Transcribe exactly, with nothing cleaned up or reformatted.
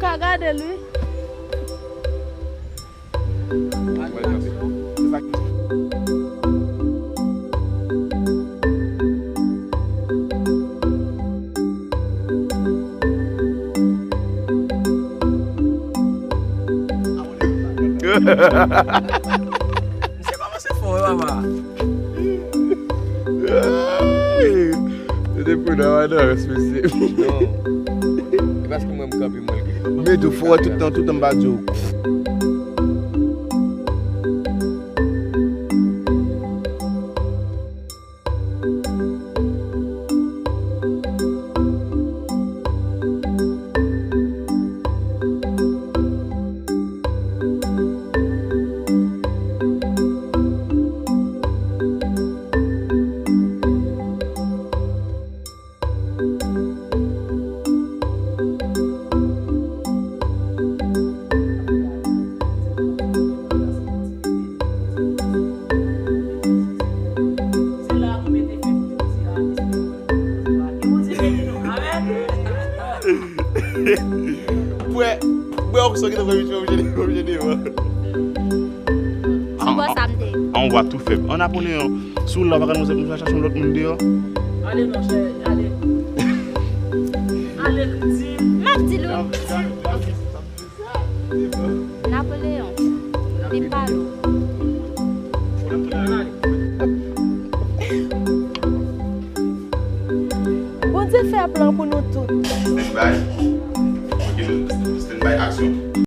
Ka gade l, wi. Misye kòmanse fò wi papa. Ay! Se te pou nan andan mesye. Non. E paske mwen m kanpe mwen. Men tou fò tout tan, tout tan m pa di w. Bwè, bwè yon sò ki te fè misye oblije, oblije devan. Ti bò sa m te. An wa tou fèb. An Napoleyon, si w la w pa ka nou nou va chache yon lòt moun deyò. Ale monchè, ale. Ale, di. M ap di l wi. Napoleyon, li pa lou. Bondye fè plan pou nou tout. Ann bay.